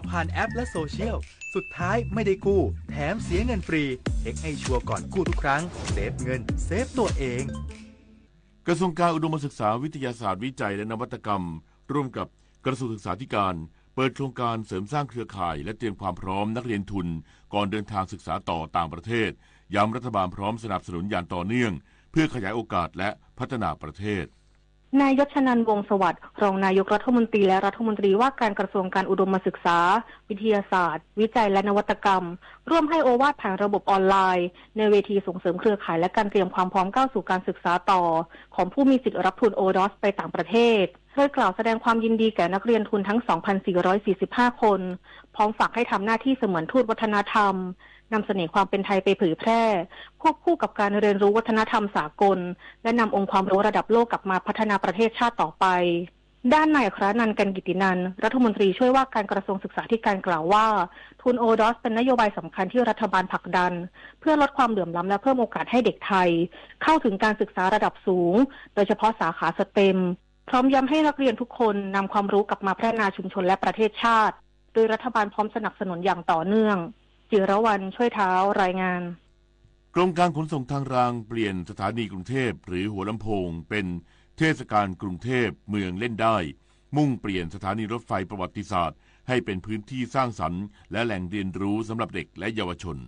ผ่านแอปและโซเชียล สุดท้ายไม่ได้กู้ แถมเสียเงินฟรี เช็คให้ชัวร์ก่อนกู้ทุกครั้ง เซฟเงิน เซฟตัวเอง กระทรวงการอุดมศึกษา วิทยาศาสตร์ วิจัย และนวัตกรรม ร่วมกับกระทรวงศึกษาธิการ เปิดโครงการเสริมสร้างเครือข่าย และเตรียมความพร้อมนักเรียนทุนก่อนเดินทางศึกษาต่อต่างประเทศ ย้ำรัฐบาลพร้อมสนับสนุนอย่างต่อเนื่อง เพื่อขยายโอกาสและพัฒนาประเทศ นายยศนันท์ วงศ์สวัสดิ์ รองนายกรัฐมนตรีและรัฐมนตรีว่าการกระทรวงการอุดมศึกษา วิทยาศาสตร์ วิจัยและนวัตกรรม ร่วมให้โอวาทผ่านระบบออนไลน์ ในเวทีส่งเสริมเครือข่ายและการเตรียมความพร้อมก้าวสู่การศึกษาต่อ ของผู้มีสิทธิ์รับทุนโอดอสไปต่างประเทศ โดยกล่าวแสดงความยินดีแก่นักเรียนทุนทั้ง สองพันสี่ร้อยสี่สิบห้า คน พร้อมฝากให้ทำหน้าที่เสมือนทูตวัฒนธรรม นำเสน่ห์ความเป็นไทยไปเผยแพร่ ควบคู่กับการเรียนรู้วัฒนธรรมสากล และนำองค์ความรู้ระดับโลกกลับมาพัฒนาประเทศชาติต่อไป ด้านนายอัครนันท์ กันกิตินันท์ รัฐมนตรีช่วยว่าการกระทรวงศึกษาธิการกล่าวว่า ทุนโอดอสเป็นนโยบายสำคัญที่รัฐบาลผลักดัน เพื่อลดความเหลื่อมล้ำและเพิ่มโอกาสให้เด็กไทย เข้าถึงการศึกษาระดับสูง โดยเฉพาะสาขา สเต็ม พร้อมย้ำให้นักเรียนทุกคนนำความรู้กลับมาพัฒนาชุมชนและประเทศชาติ โดยรัฐบาลพร้อมสนับสนุนอย่างต่อเนื่อง จิรวรรณ ช่วยเท้า รายงาน โครงการขนส่งทางรางเปลี่ยนสถานีกรุงเทพหรือหัวลำโพงเป็นเทศกาลกรุงเทพเมืองเล่นได้ มุ่งเปลี่ยนสถานีรถไฟประวัติศาสตร์ให้เป็นพื้นที่สร้างสรรค์และแหล่งเรียนรู้สำหรับเด็กและเยาวชน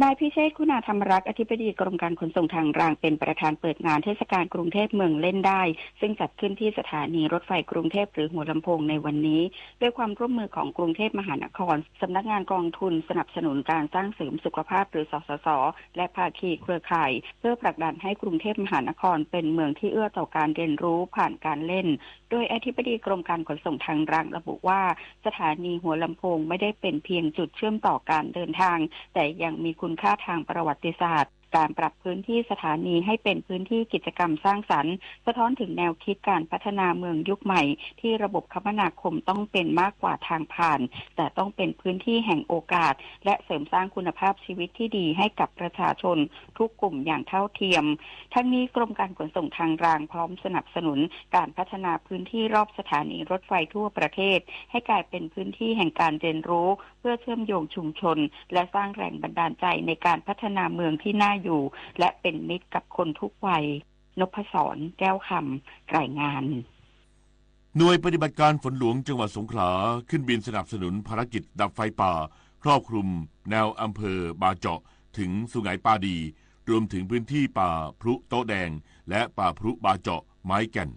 นายพิเชษ คุณาธรรมรักษ์ อธิบดีกรมการขนส่งทางราง เป็นประธานเปิดงานเทศกาลกรุงเทพเมืองเล่นได้ ซึ่งจัดขึ้นที่สถานีรถไฟกรุงเทพหรือหัวลำโพงในวันนี้ ด้วยความร่วมมือของกรุงเทพมหานคร สำนักงานกองทุนสนับสนุนการสร้างเสริมสุขภาพหรือ สสส และภาคีเครือข่าย เพื่อผลักดันให้กรุงเทพมหานครเป็นเมืองที่เอื้อต่อการเรียนรู้ผ่านการเล่น โดยอธิบดีกรมการขนส่งทางรางระบุว่า สถานีหัวลำโพงไม่ได้เป็นเพียงจุดเชื่อมต่อการเดินทาง แต่ยังมีคุณค่าทางประวัติศาสตร์ การปรับพื้นที่สถานีให้เป็นพื้นที่กิจกรรมสร้างสรรค์ สะท้อนถึงแนวคิดการพัฒนาเมืองยุคใหม่ ที่ระบบคมนาคมต้องเป็นมากกว่าทางผ่าน แต่ต้องเป็นพื้นที่แห่งโอกาส และเสริมสร้างคุณภาพชีวิตที่ดีให้กับประชาชนทุกกลุ่มอย่างเท่าเทียม ทั้งนี้กรมการขนส่งทางรางพร้อมสนับสนุนการพัฒนาพื้นที่รอบสถานีรถไฟทั่วประเทศ ให้กลายเป็นพื้นที่แห่งการเรียนรู้ เพื่อเชื่อมโยงชุมชน และสร้างแรงบันดาลใจในการพัฒนาเมืองที่น่าอยู่ และเป็นมิตรกับคนทุกวัย นพศร แก้วคำ รายงาน หน่วยปฏิบัติการฝนหลวงจังหวัดสงขลา ขึ้นบินสนับสนุนภารกิจดับไฟป่า ครอบคลุมแนวอำเภอบาเจาะถึงสุไหงปาดี รวมถึงพื้นที่ป่าพรุโต๊ะแดง และป่าพรุบาเจาะไม้แก่น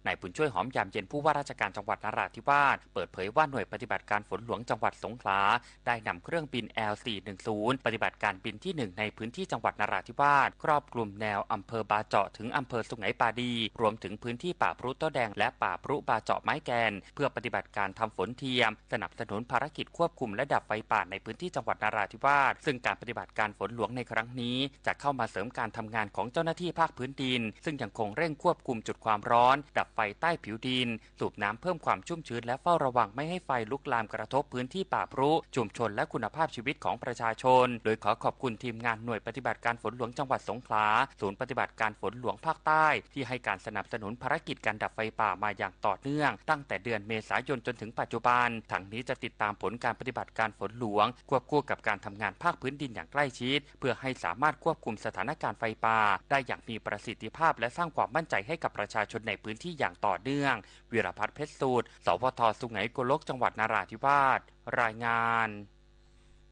นายบุญช่วย หอมยามเย็น ผู้ว่าราชการจังหวัดนราธิวาส เปิดเผยว่าหน่วยปฏิบัติการฝนหลวงจังหวัดสงขลา ได้นำเครื่องบิน แอล สี่หนึ่งศูนย์ ปฏิบัติการบินที่หนึ่งในพื้นที่จังหวัดนราธิวาส ครอบคลุมแนวอำเภอบาเจาะถึงอำเภอสุไหงปาดี รวมถึงพื้นที่ป่าพรุโต๊ะแดงและป่าพรุบาเจาะไม้แก่น เพื่อปฏิบัติการทำฝนเทียม สนับสนุนภารกิจควบคุมและดับไฟป่าในพื้นที่จังหวัดนราธิวาส ซึ่งการปฏิบัติการฝนหลวงในครั้งนี้ จะเข้ามาเสริมการทำงานของเจ้าหน้าที่ภาคพื้นดิน ซึ่งยังคงเร่งควบคุมจุดความร้อน ดับไฟใต้ผิวดิน สูบน้ำเพิ่มความชุ่มชื้น และเฝ้าระวังไม่ให้ไฟลุกลามกระทบพื้นที่ป่าพรุ ชุมชน และคุณภาพชีวิตของประชาชน โดยขอขอบคุณทีมงานหน่วยปฏิบัติการฝนหลวงจังหวัดสงขลา ศูนย์ปฏิบัติการฝนหลวงภาคใต้ ที่ให้การสนับสนุนภารกิจการดับไฟป่ามาอย่างต่อเนื่อง ตั้งแต่เดือนเมษายนจนถึงปัจจุบัน ทั้งนี้จะติดตามผลการปฏิบัติการฝนหลวง ควบคู่กับการทำงานภาคพื้นดินอย่างใกล้ชิด เพื่อให้สามารถควบคุมสถานการณ์ไฟป่า ได้อย่างมีประสิทธิภาพ และสร้างความมั่นใจให้กับประชาชนในพื้นที่อย่างต่อเนื่อง วีรพัฒน์ เพชรสูตร สวท สุไหงโกลก จังหวัดนราธิวาส รายงาน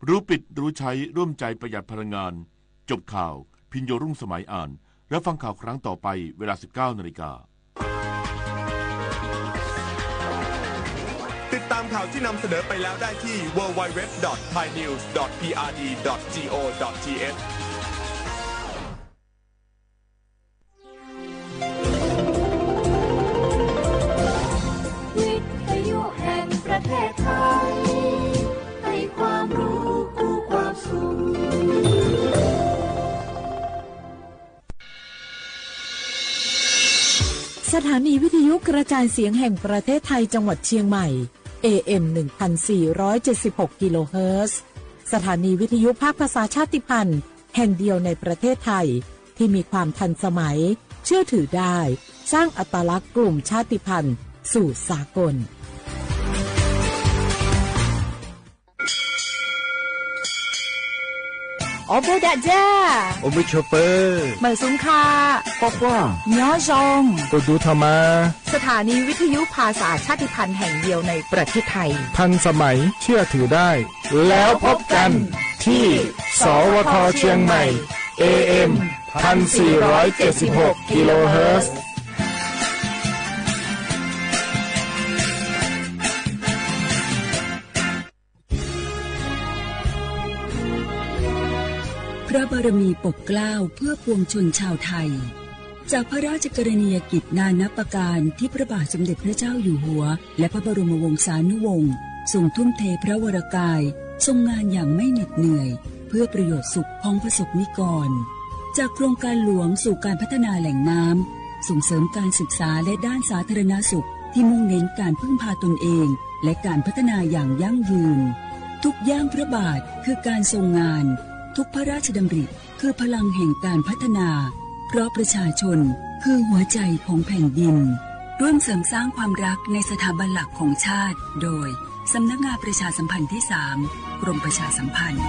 รู้ปิดรู้ใช้ร่วมใจประหยัดพลังงาน จบข่าว พิญโยรุ่งสมัยอ่าน รับฟังข่าวครั้งต่อไป เวลา สิบเก้านาฬิกา ติดตามข่าวที่นำเสนอไปแล้วได้ที่ ดับเบิลยู ดับเบิลยู ดับเบิลยู ดอท ไทยนิวส์ ดอท พีอาร์ดี ดอท จี โอ ดอท ที เอช วิทยุแห่งประเทศไทย ให้ความรู้คู่ความสุข สถานีวิทยุกระจายเสียงแห่งประเทศไทยจังหวัดเชียงใหม่ เอ เอ็ม หนึ่งพันสี่ร้อยเจ็ดสิบหก กิโลเฮิรตซ์ สถานีวิทยุภาคภาษาชาติพันธุ์ แห่งเดียวในประเทศไทย ที่มีความทันสมัย เชื่อถือได้ สร้างอัตลักษณ์กลุ่มชาติพันธุ์สู่สากล Ob peb dag ja, ua mub tshua pawg, mawm xub kha, quaj quaj, nyob zoo, ua du tho mas. สถานีวิทยุภาษาชาติพันธุ์แห่งเดียวในประเทศไทย ทันสมัย เชื่อถือได้ แล้วพบกันที่ สวท เชียงใหม่ เอเอ็ม พันสี่ร้อยเจ็ดสิบหก กิโลเฮิรตซ์ พระบารมีปกเกล้าเพื่อปวงชนชาวไทย จากพระราชกรณียกิจนานับประการที่พระบาทสมเด็จพระเจ้าอยู่หัว และพระบรมวงศานุวงศ์ ทรงทุ่มเทพระวรกาย ทรงงานอย่างไม่เหน็ดเหนื่อย เพื่อประโยชน์สุขของประสบนิกร จากโครงการหลวงสู่การพัฒนาแหล่งน้ำ ส่งเสริมการศึกษาและด้านสาธารณสุข ที่มุ่งเน้นการพึ่งพาตนเอง และการพัฒนาอย่างยั่งยืน ทุกย่างพระบาทคือการทรงงาน ทุกพระราชดำริคือพลังแห่งการพัฒนา เพราะประชาชนคือหัวใจของแผ่นดิน ร่วมเสริมสร้างความรักในสถาบันหลักของชาติ โดย สำนักงานประชาสัมพันธ์ที่สาม กรมประชาสัมพันธ์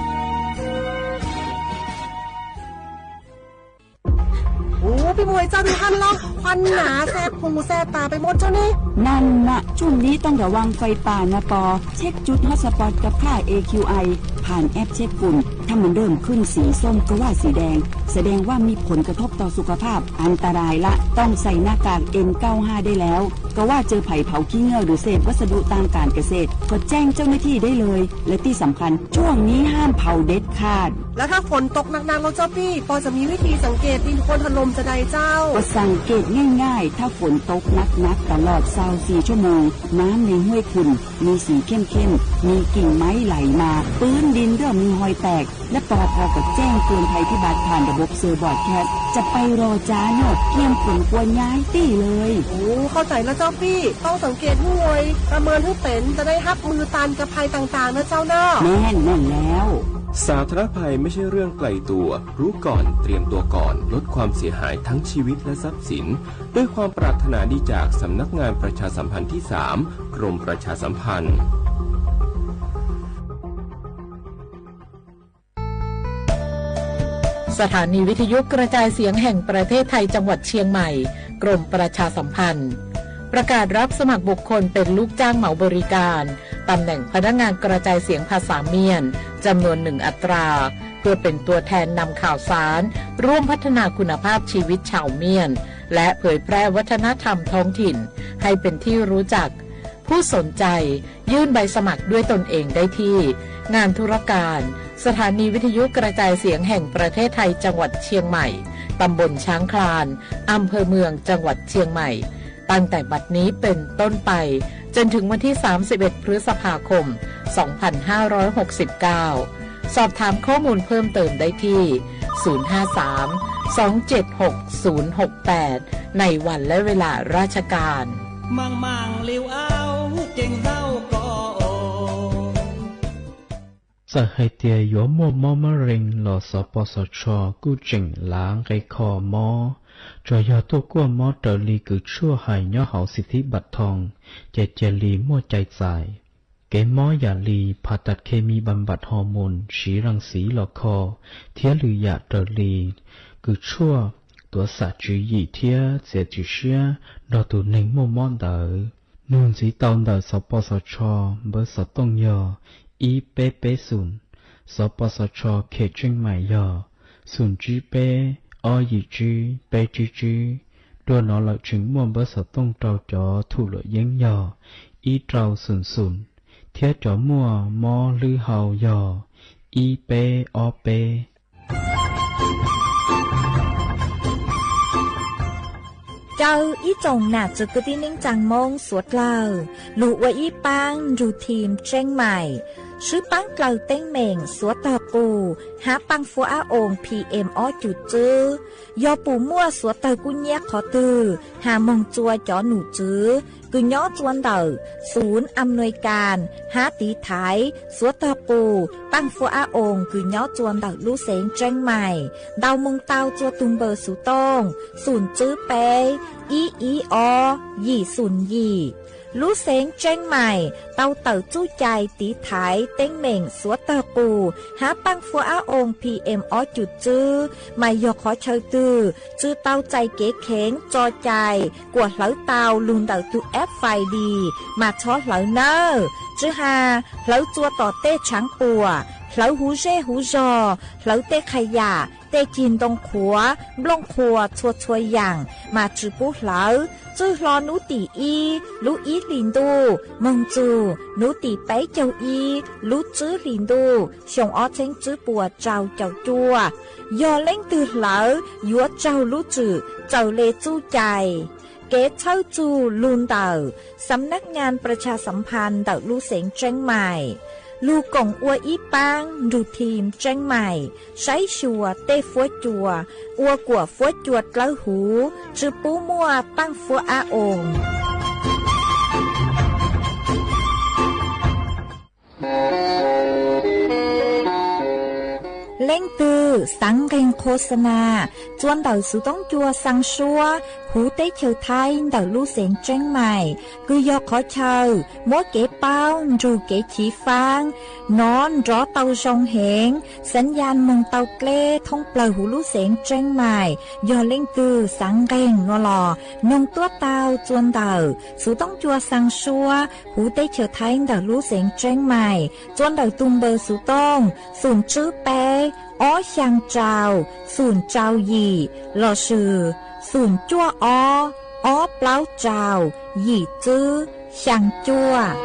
Ub, peb mus ua txoj ntawm hab los, khuam nas xab phoos xab tas peb mus txoj ne. นั่นน่ะ ช่วงนี้ต้องระวังไฟป่านะปอ เช็คจุดฮอตสปอตกับค่า เอคิวไอ ผ่านแอปเช็คฝุ่น ถ้ามันเริ่มขึ้นสีส้มก็ว่าสีแดง แสดงว่ามีผลกระทบต่อสุขภาพ อันตรายละ ต้องใส่หน้ากาก เอ็นเก้าห้า ได้แล้ว ก็ว่าเจอไผ่เผาขี้เง่าหรือเศษวัสดุตามการเกษตร ก็แจ้งเจ้าหน้าที่ได้เลย และที่สำคัญ ช่วงนี้ห้ามเผาเด็ดขาด แล้วถ้าฝนตกหนักๆ แล้วเจ้าปี้ ปอจะมีวิธีสังเกตดินโคลนถล่มจะใดเจ้า ก็สังเกตง่ายๆ ถ้าฝนตกหนักๆ ตลอดซาวสี่ชั่วโมง น้ำในห้วยขุ่นมีสีเข้มๆ มีกิ่งไม้ไหลมา พื้นดินเริ่มมีฮอยแตก และปอพอก็แจ้งเตือนภัยพิบัติผ่านระบบเซอร์บรอดแคสต์ จะไปรอจ้าเนอะ เตรียมขนครัวย้ายตี้เลย โอ้ เข้าใจแล้วเจ้าปี้ ต้องสังเกตห้วย ประเมินให้เป็น จะได้ฮับมือตันกับภัยต่างๆ นะเจ้าเนอะ แม่นแม่นแล้ว สาธารณภัยไม่ใช่เรื่องไกลตัว รู้ก่อน เตรียมตัวก่อน ลดความเสียหายทั้งชีวิตและทรัพย์สิน ด้วยความปรารถนาดีจากสำนักงานประชาสัมพันธ์ที่สาม กรมประชาสัมพันธ์ สถานีวิทยุกระจายเสียงแห่งประเทศไทยจังหวัดเชียงใหม่ กรมประชาสัมพันธ์ ประกาศรับสมัครบุคคลเป็นลูกจ้างเหมาบริการ ตำแหน่งพนักงานกระจายเสียงภาษาเมียน จำนวนหนึ่งอัตรา เพื่อเป็นตัวแทนนำข่าวสาร ร่วมพัฒนาคุณภาพชีวิตชาวเมียน และเผยแพร่วัฒนธรรมท้องถิ่น ให้เป็นที่รู้จัก ผู้สนใจยื่นใบสมัครด้วยตนเองได้ที่ งานธุรการ สถานีวิทยุกระจายเสียงแห่งประเทศไทยจังหวัดเชียงใหม่ ตำบลช้างคลาน อำเภอเมืองจังหวัดเชียงใหม่ ตั้งแต่บัดนี้เป็นต้นไป จนถึงวันที่ สามสิบเอ็ด พฤษภาคม สองพันห้าร้อยหกสิบเก้า สอบถามข้อมูลเพิ่มเติมได้ที่ ศูนย์ห้าสาม สองเจ็ดหก ศูนย์หกแปด ในวันและเวลาราชการ Txawm hais tias yuav muaj mob mab rees los xov pos xov tsho kuj tseem lav nqe kho mob, tsuas yog tuaj kuaj mob raws li kws tshuaj hais nyob hauv xim thib npam thoo, ces cia li muaj cai txais. Kev mob yam li phas tas khes mis npam npam hos moos siv ras xiv los kho, thiab lwm yam raws li kws tshuaj, tuav xam tswv yim thiab txiav txim siab nrog tus neeg muaj mob ntawd. Nug ntxiv tau ntawm xov pos xov tsho npawb xov tooj yog ib peb peb xoom, xov pos xov tsho khem tseej mais yog xoom tsib peb ob yim tsib peb tsib tsib. Dua no lawm tseem muaj npawb xov tooj rau cov thum luam yeeb yog ib rau xoom xoom, thiab cov muaj mob hlwb hau yog ib peb ob peb. Caw ib tsoom nam txiv kwv tij neej tsaa Moob suav dlawg lug ua ib paab nrug thim tseeb mais, swb paab dlawg teeb meem suav tog qus hab paaj fuab ab oos P M ob cum tswb. Yog pum muaj suav tawg kub nyiab qhov twg, has moog tsua cov num tswv kws nyob tsua ntawm xum am nuis kas hab tiv thaiv suav tog qus paaj fuab ab oos kws nyob tsua ntawm lub xeev tseeb mais. Ntau moog tau tsua tug npawb xuv tooj xum tswb peb ib ib ob yim xum yim. Lub xeev Tseeb Maim tau tawm txuj cai tiv thaiv teeb meem xuav tawg qus hab paaj fuab ab oo P M ob cum tswb, mas yog qhov chaw twg tsi tau txais kev kheev txo cai kuam hlawv tau lug ntawm tug F F I D mas txhob hlawv nawb. Tsi has hlawv txua tom tej tshaav puam, hlawv huv zej huv zog, hlawv tej qha yam, tej cig ntoo qhuav, nplooj qhuas txhua txhua yaam mas tsi pub hlawv. Txwj hlo nub tim ib lub ib hlis ntuj moog txug nub tim peb caug ib lub tswb hlis ntuj xyoo ob txheeb tswb puas rau caum cuaj, yog leej twg hlawv yuav raug lub tswm txawm le txuj cai. Kev txhawb txug lug ntawm Xam Nab Nyas Pras Tshas Xam Phas ntawm lub xeev Tseeb Maim, lug koom ua ib paab nrug thim Tseeb Maim saib xyuas tej fuab cua, ua kuam fuab cua dlawb huv, tsi pub muaj paaj fuab ab oo. Leej twg xaav nqeeg qhua xa nas txua ntawm xuv toob cua xaa suab huv teb chaws Thaib ntawm lub xeev Tseeb Maim, kws yog qhov chaw muab kev paub nrug kev chiv faab nov nrov tau zoo heev, xaav yas moog tau dleb thoob plawg huv lub xeev Tseeb Maim. Yog leej twg xaav nqeeg nua los noog tuab taug txua ntawm xuv toob cua xaa suab huv teb chaws Thaib ntawm lub xeev Tseeb Maim, txua ntawm tug npawb xuv tooj xoom tswb peb, ob xyaa rau, xoom rau yim, lossis xoom cuaj ob, ob plaub rau, yim tswb, xyaa cuaj.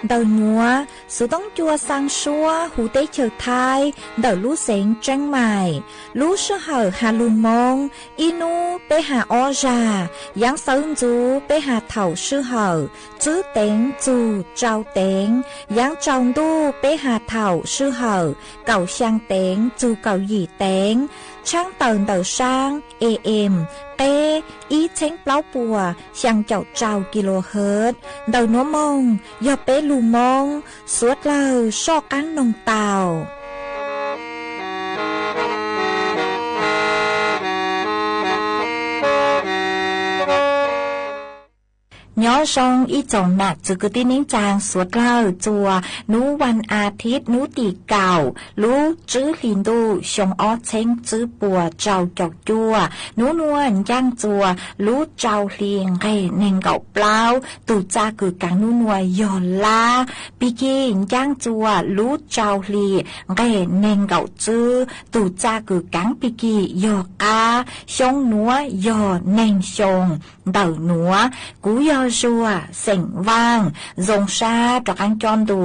Ntawm nuav, xuv toob cua xaa suab huv teb chaws Thaib ntawm lub xeev Tseeb Maim, lub sij hawm has lug Moob, ib nub peb has ob zag, yaav xawv ntxuv peb has thaum sij hawm tswb teev txug rau teev, yaav tsaus ntuj peb has thaum sij hawm kaum xyaa teev txug kaum yim teev, tshaab tawm ntawm saab A M qeb ib txheeb plaub puas xyaa caum rau kilohertz. Ntawm nuav moog yog peb lug Moob, suav dlawg soj qaab noog tau. Nyob zoo ib tsoom nam txwv kwv tij neej tsaa suav dlawg txua nub vas a thiv nub tim kaum lub tswb hlis ntuj xyoo ob txheeb tswb puas rau caum cuaj. Nub nuav ncaaj txua lub rau hli nqeg neeg nkaum plaub, tug txaj kws kaav nub nuav yog lab. Pig kig ncaaj txua lub rau hli nqeg neeg nkaum tswb, tug txaj kws kaav pig kig yog qab. Xyoo nuav yog neeg xyoo. Ntawm nuav, kuv yog Zuag xeem Vaaj, zoo sab rov qaab coj ntu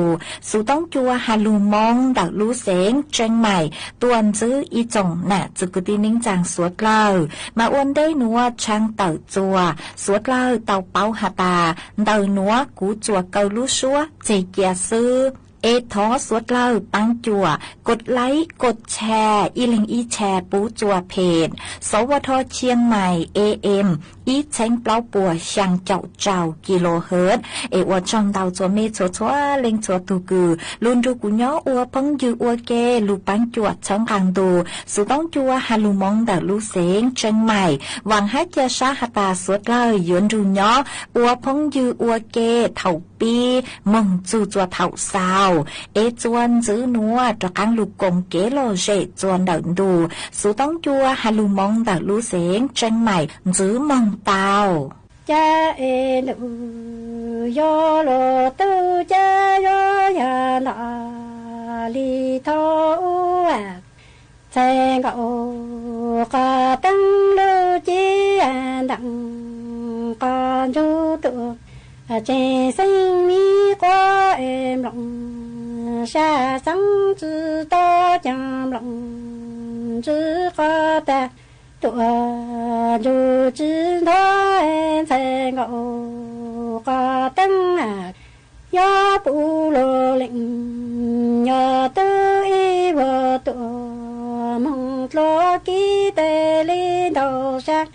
xuv toob cua has lug Moob ntawm lub xeev Tseeb Maim tuaj ntsib ib tsoom nam txwv kwv tij neej tsaa suav dlawg. Mas ua ntej nuav tshaaj tawm txua suav dlawg tau paub has tas, ntawm nuav kuv txuas kaw lub suab txeg cia xwb. Es thov suav dlawg paab cuam kod laib kod tshare ib leeg ib tshare pub txua phem Sov Vaj Thoj Tshiaj Mais A M ib txheeb plaub puas xyaa caum rau kilohertz. Es ua tsaug ntau txua mej txhua txhua leej txhua tug kws lug nrug kuv nyob ua phooj ywg ua ke lug paab cuam txhawb nqaa ntu xuv toob cua has lug Moob ntawm lub xeev Tseeb Mais. Vaam hab ca sab has tas suav dlawg yuav nrug nyob ua phooj ywg ua ke thaum pib moog txug txua thaum xaus. Es txua ntxiv nuav rov qaab lug koom kev lom zem txua ntawm ntu xuv toob cua has lug Moob ntawm lub xeev Tseeb Mais ntxiv moog tau. Ca es ntuj yog lug tug ca yuav yog nto li thov u a txhais nkaus qhov teeb lug ci ntees qhov ntsug tuaj tseem xeeb mi quav es nploos sab xeeb tsi tau caag nploos tsi quav tag tuaj ntsug tsi ntog txhais nkaus qhov teeb yog puv lug leej yog tug ib vuag tuaj moog dlua kiv tes li ntau sab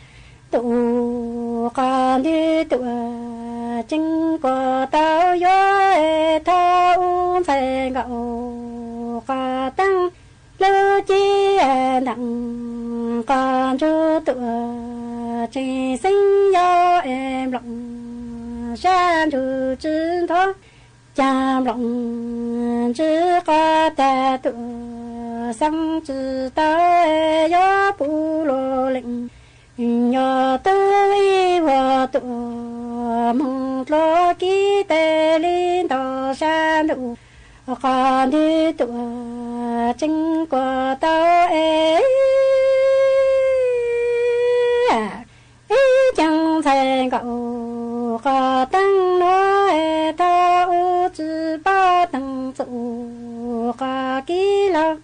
tuaj qhov ntwg tuaj ceeb kuas tau yuav thauj ub ntxhais nkaus qos teeb lub cib ntees qos ntsuj tuam tseem xeeb yau es nploos sab ntsuj tsis nthuav caag nploos ntsis qos tag tuam xeeb tsis tau yuav puv luas lees yog tub ib vuag tuam moog dlua kib tes li ntaus sab ntuj qos ntwg tuam tseeb kuas tau es ib ceeb ntxhais nkaus qos teeb nuav es thauj ub tsis paub teeb txum qos kib laug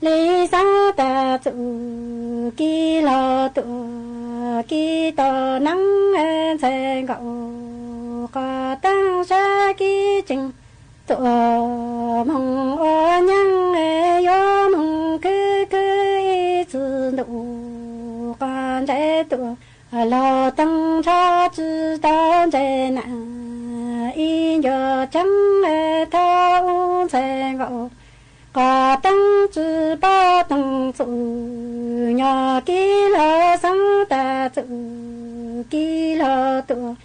li xeeb tag txum kib laug tuam kib tau neeb ntxhais nkaus qos teeb sab kib tseem tuam moog ua nyaab yuav moog khwb khwb ib txwm ntuj qos ntse tuam laug teeb ntshaw tsis tau ntse na ib ncua cheeb thauj ub ntxhais nkaus qos teeb tsis paub teeb txum nyob kib laug xeeb tag txum kib laug tuam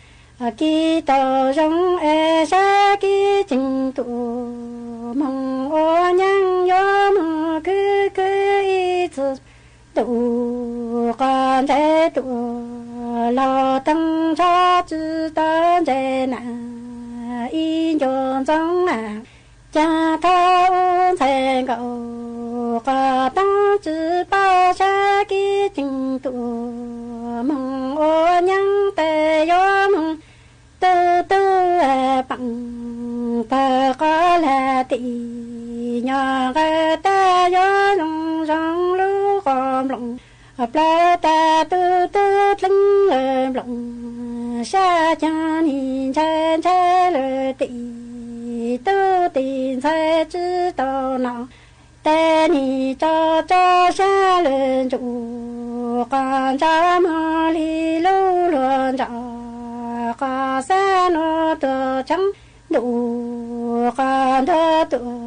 kib tau zoo es sab kib tseem tuam moog ua nyaab yuav moog khwb khwb ib txwm ntuj qos ntse tuam laug teeb ntshaw tsis tau ntse na ib ncua ntxoov caag thauj ub ntxhais nkaus qos teeb tsis paub sab kib tseem tuam moog ua nyaab tes yuav moog tub tub peem tawg qos lag tim nyob nqawd tag yuav zoo zoo lub qos nploos plawg tag tub tub dleeb lawm nploos sab caag nim ntshai ntshai lawm tim tub tim ntxhais tsis tau no tes nim tso tso sab lawm ntsuj qos ntsa moog li lub luag ntsa qos xab nuav tuam tsheeb ntuj qos ntuag tuam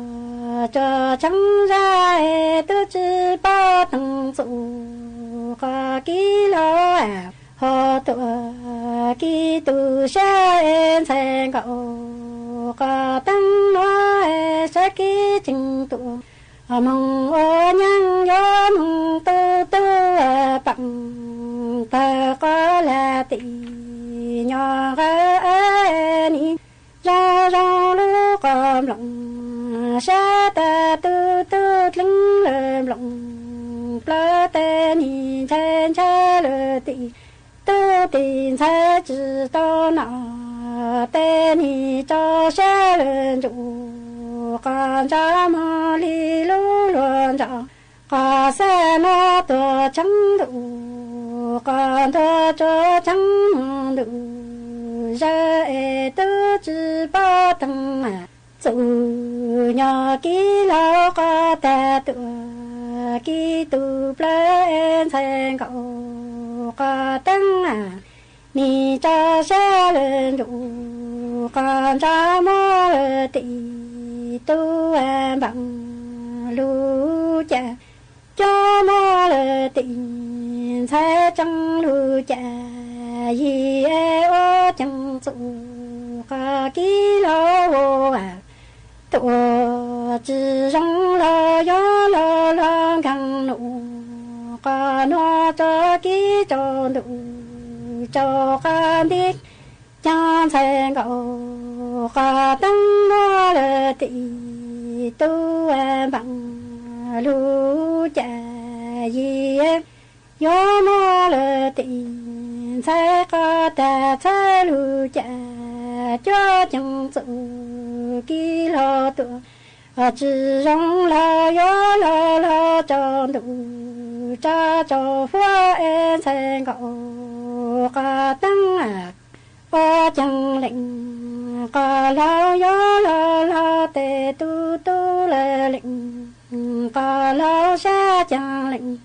tso tsheeb zag es tub tsis paub teeb txum qos kib laug ho tuam kib tu sab es ntxhais nkaus qos teeb nuav sab kib tseem tuam moog ua nyaab yuav moog tub tub peem tawg qos lag tim nyob nqawd nim zoo zoo lub qos nploos sab tag tub tub dleeb lawm nploos plawg tes nim ntshai ntshai lawm tim tub tim ntxhais tsis tau no tes nim tso sab lawm ntsuj qos ntsa moog li lub luag ntsa qos xab nuav tuam tsheeb ntuj qos ntuag tso tsheeb moog ntuj zawg es tub tsis paub teeb txum nyob kib laug qos tag tuam kib tu plawg es ntxhais nkaus qos teeb nim tso sab lawm ntsuj qos ntsa muab lawm tim tub npaam lug cas cuab muab lawm tim ntxhais tseeb lug cas yig es ua ceeb txum qos kib laug tuam tsis zoo los yuav los los nkeeg num qos nuav tso kib tso ntuj tso qos nti caag ntxhais nkaus qos teeb muab lawm tim tub npaam lug cas yig yuav muab lawm tim ntxhais qos tag ntxhais lug cas cuab ceeb txum kib laug tuam tsis zoo los yuav los los tso ntuj tsa tso huab es ntxhais nkaus qos teeb ua ceeb lees qos laug yuav los los tes tub tub lawm lees qos laug sab ceeb lees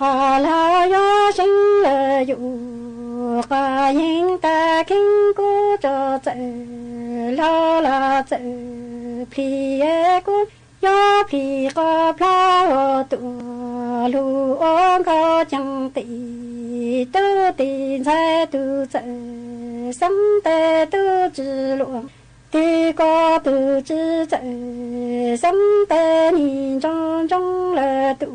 qos laug yuav seeb lawm yus Qos yeeb tag kheeb kub tso txawm laug los txawm plhis kub, yuav plhis qos plhaub hauv tuam lug ua nkauj ceeg tim. Tub tim ntxhais tus txawm xeeb tes tub tsis luam, tig koj tus tsis txawm xeeb tes nig ntsoov ntsoov lawm tus.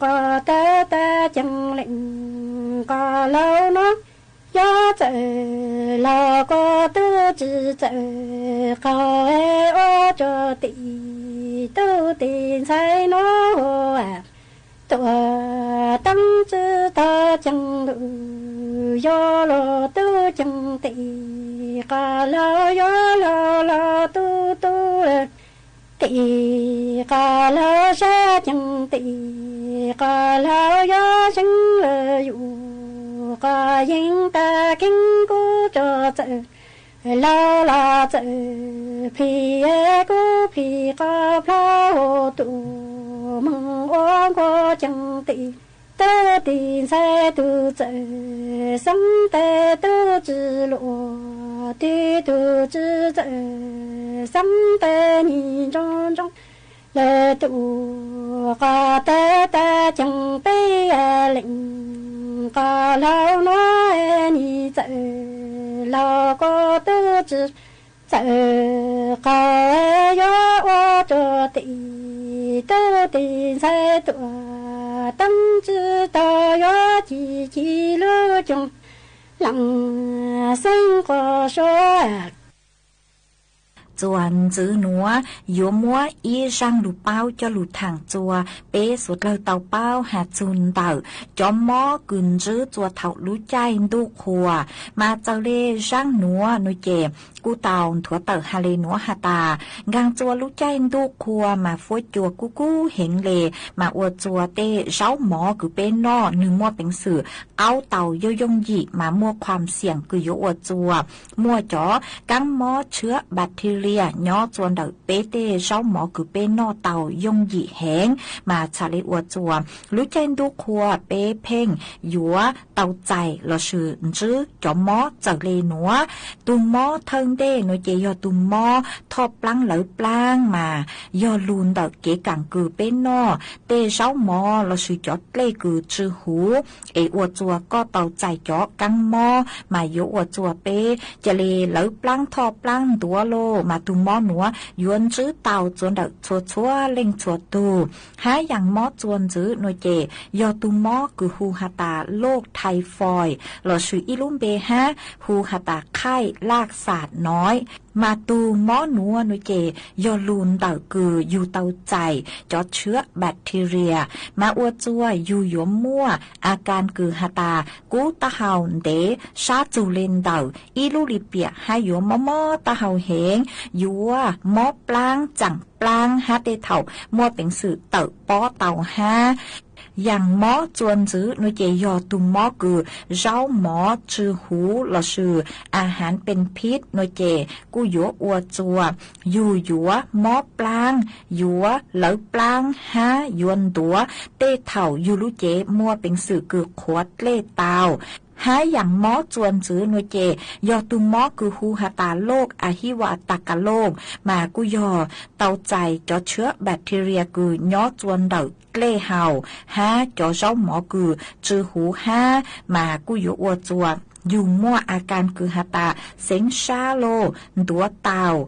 Qos tawv tag ceev lees qos laug nuav, yuav txawm laug koj tub tsis txawm qaug ua tso tim. Tub tim ntxhais nuav hua tuam teeb tsis tau ceev lug, yuav luag tub ceev tim. Qos laug yuav laug los tub tub lawm tim, qos laug sab ceev tim. Qos laug yuav zeeb lawm yus, qos yeeb tag kheeb kub tso txawm laug los txawm plhis kub, plhis qos plhaub hauv tuam moog ua nkauj ceeg tim. Tub tim ntxhais tus txawm xeeb tes tub tsis luam, tig tus tsis txawm xeeb tes nig ntsoov ntsoov lawm tus. Qos tawv tag ceev peb lees qos laug nuav, nig txawm laug koj tub tsis txawm qaug yuav ua tso tim. Tub tim ntxhais tuam teeb tsis tau yuav ci ci lub coog lees xeeb quas suav. Txuas ntxiv nuav yuav muab ib zaaj lug paub coj lug thaam txua peb suav dlawg tau paub has txug ntawm cov mob kws ntsib txua thaum lub caij ntuj qhua. Mas txawm le zaaj nuav nuav ces kuj tau nthuav tawm has le nuav has tas, nkaag txua lub caij ntuj qhua mas fuab cua kub kub heev le, mas ua txua tej zaub mov kws peb noj nwg muaj peev xwm qaub tau yooj yooj yim mas muaj khuam xiam kws yuav ua txua muaj cov kaab mob tshwab bacteria nyob txua ntawm peb tej zaub mov kws peb noj tau yooj yim heev. Mas txhad le ua txua lub caij ntuj qhua peb pheej yuav tau txais lossis ntsib cov mob txawm le nuav. Tug mob thawj ntej nuav ces yog tug mob thoj plaab lawv plaab mas yog lug ntawm kev kaam kws peb noj tej zaub mov lossis cov dlej kws tsw huv es ua txua koj tau txais cov kaab mob mas yuav ua txua peb ca le lawv plaab thoj plaab ntuav lawm mas tug mob nuav yuav ntsib tau txua ntawm txhua txhua leej txhua tug. Hab yaam mob txua ntxiv nuav ces yog tug mob kws hu has tas loj typhoid lossis ib lub npe hab hu has tas khaij laj xam noiv. Mas tug mob nuav nuav ces yog lug ntawm kws yug tau txais cov tshwab bacteria mas ua txua yug yuav muaj a kas kws has tas kub taub hau ntev sab txug le ntawm ib lub lim piam hab yuav mob mob taub hau heev, yuav mob plaab tsaam plaab hab tej thaum muaj peev xwm tawm pob tau hab. Yaam mob txua ntxiv nuav ces yog tug mob kws zaub mov tsw huv lossis a has pes phib nuav ces kuj yuav ua txua yug yuav mob plaab, yuav lawv plaab hab yuav ntuav tej thaum yug lub cev muaj peev xwm kws qhuav dlej tau. Hab yaam mob txua ntxiv nuav ces yog tug mob kws hu has tas loj a hiv vas tas kas loj mas kuj yog tau txais cov tshwab bacteria kws nyob txua ntawm dlej haus hab cov zaub mov kws tsw huv hab mas kuj yuav ua txua yug muaj a kas kws has tas xeeb sab loj ntuav tau.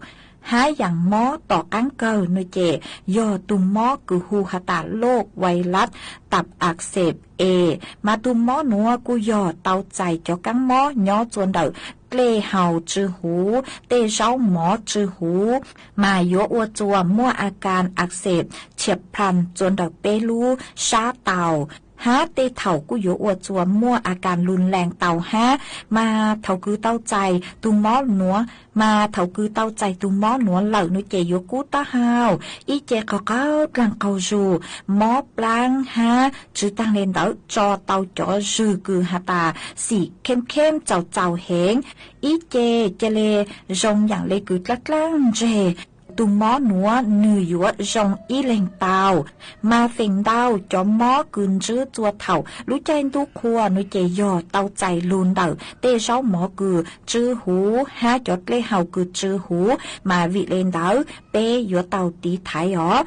Hab yaam mob tom qaab kawg nuav ces yog tug mob kws hu has tas loj vais lab tap ak xep es mas tug mob nuav kuj yog tau txais cov kaab mob nyob txua ntawm dlej haus tsw huv, tej zaub mov tsw huv mas yuav ua txua muaj a kas ak xep tshiab plhas txua ntawm peb lub sab tau. Hab tej thaum kuj yuav ua txua muaj a kas lug lees tau hab. Mas thaum kws tau txais tug mob nuav, mas thaum kws tau txais tug mob nuav lawm nuav ces yuav kub taub hau, ib ce qaug qaug dlaag qaug zug, mob plaab hab tsw taag le ntawd tso tau cov zwg kws has tas xim kheem kheem txaus txaus heev. Ib ce ca le zoo yaam le kws dlaab dlaab ntseg, Tus mob nuav nwg yuav zoo ib leeg tau, mas feem ntau cov mob kws ntswb txua thaum lub caij ntuj qhua nuav ces yog tau txais lug ntawm tej zaub mov kws tsw huv hab cov dlej haus kws tsw huv, mas vim le ntawd peb yuav tau tiv thaiv os.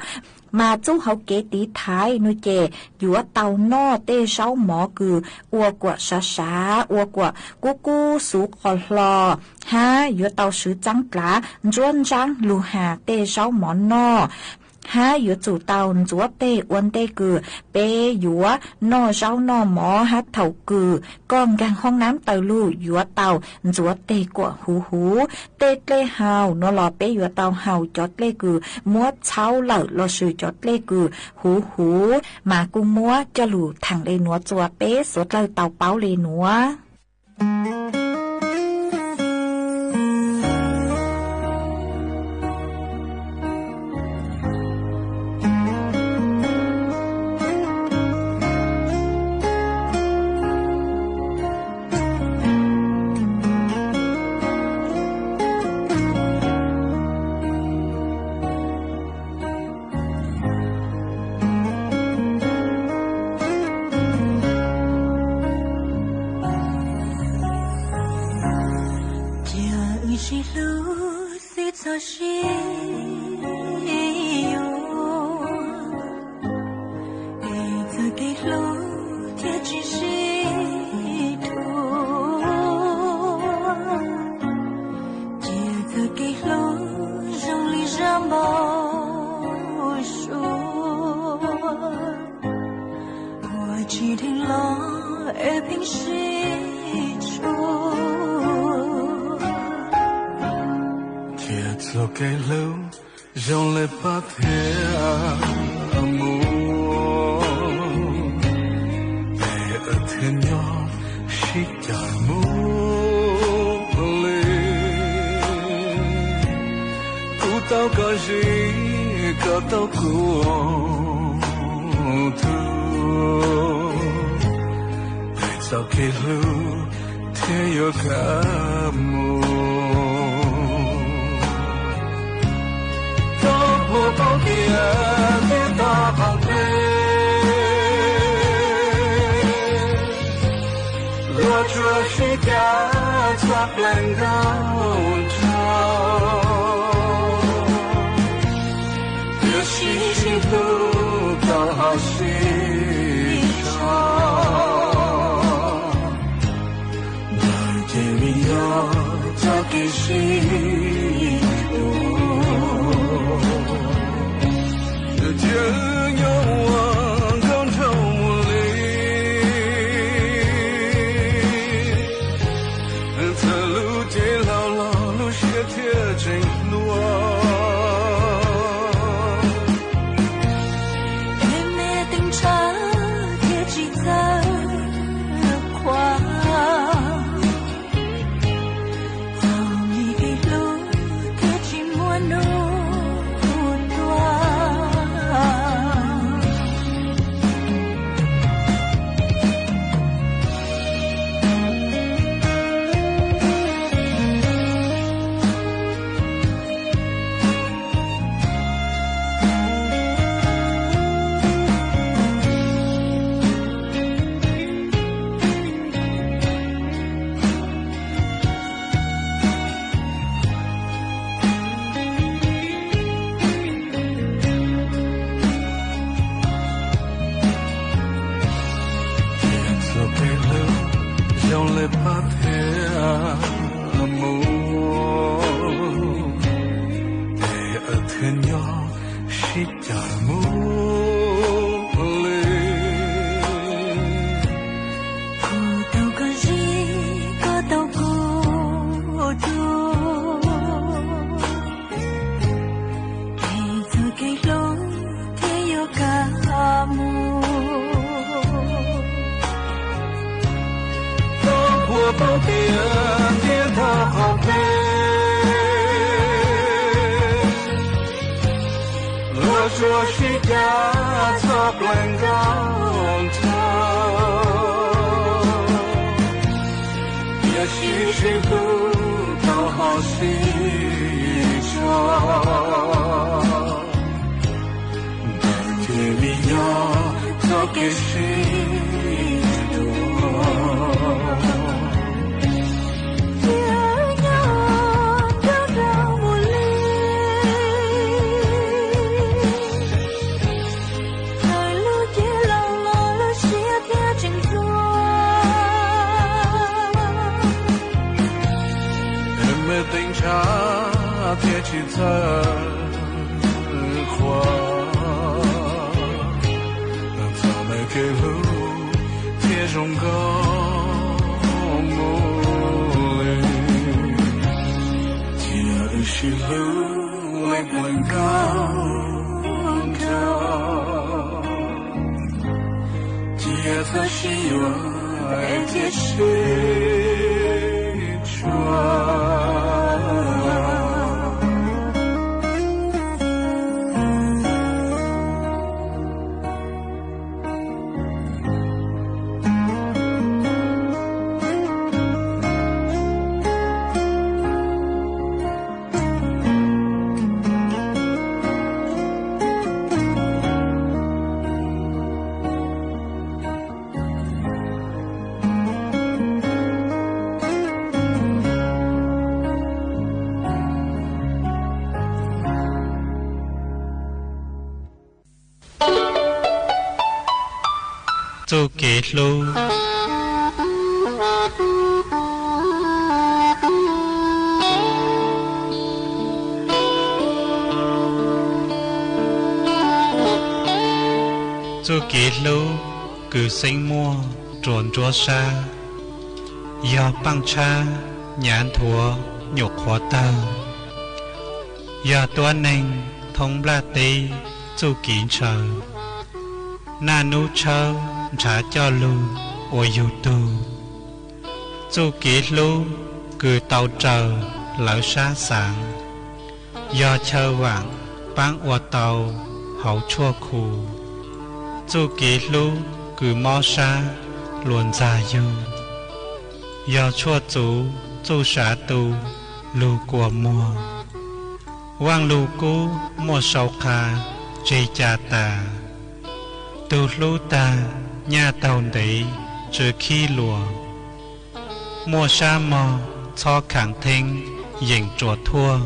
Mas txuj hauv kev tiv thaiv nuav ces yuav tau noj tej zaub mov kws ua kuam sav sav, ua kuam kub kub xuv qos hlo, hab yuav tau swv txaab dlav ntsuab ntsaab lug has tej zaub mov noj, hab yuav tsum tau ntxuav teg ua ntej kws peb yuav noj zaub noj mov hab thaum kws koj nkaag hoob nab taws lug yuav tau ntxuav teg kuam huv huv. Tej dlej haus nuav los peb yuav tau haus cov dlej kws muab txhaub lawm lossis cov dlej kws huv huv, mas kuj muab coj lug thaam le nuav txua peb suav dlawg tau paub le nuav. Cia wb sib hlub xwb txhob sib yuav, es txoj kev hlub thiaj tsis sib dhuav. Cia txoj kev hlub zoo li zaj npau suav, ua tsis dheev los es pheej sib tshuam. Cia txoj kev hlub zoo li paj thiab muag, es wb thiaj nyob sib cawm mus li. Kuv tau koj zib, koj tau kuv tuag, es txoj kev hlub thiaj yuav kaj mus. Tau puag tau tias ntiaj tag qaum teb, luag tsuas sib cav txhua plees nkauj nraug, tiam sis sib hlub tau ho sib tso. Ntawd ces vim yog txoj kev sib hlub, cia wb nyob ua nkauj nraug mus li. Txawm lub cev hlau los lub siab thiaj tseem hluas, es me teeb ntshav thiaj tsis txawj qhuav, txoj kev hlub thiaj tsis muaj hnub tuag. Txoj kev hlub zoo li paj thiab muag, es wb thiaj nyob sib cawm mus li. Kuv tau koj zib, koj tau kuv tuag, es txoj kev hlub thiaj yuav kaj mus. Tau puag tau tias ntiaj tag qaum teb, luag tsuas sib cav txhua plees nkauj nraug, tiam sis sib hlub tau ho sib tso. kev sib hlub, thiab nyob nco ntsoov mus li. Thaum lub caij laus los lub siab thiaj tseem ntxhua, me teeb ntshav thiaj tsis txhawj qhuav. Txom nyem kev hlub thiaj zoo nkauj mus li. Cia wb sib hlub li pawg nkauj nraug, cia txhob sib yuav es cia sib tshua. Txuj kev hlub. Txuj kev hlub kws xeeb muaj rua nruab sab, yog paaj tshab nyav nthuav nyuam qhuav tawg, yog tuab neeg thoob nplaj teb txuj kev ntshaw, naj nub tshawb nrhav coj lug ua yug tug. Txuj kev hlub kws tau raws lawv sab xaav, yog chaw vaam paab ua tau hauv tshuaj khu. Txuj kev hlub kws mob sab luas ntxag yug, yog tshuaj txuv txuj sav tu lug kua muag. Vaaj lug kub muaj sau qha tseg ca tas, tug hlub tag nyaj taug ntev tsw khib luas. Muaj sab mog txhob khaam theeb yeem ruas thuaj,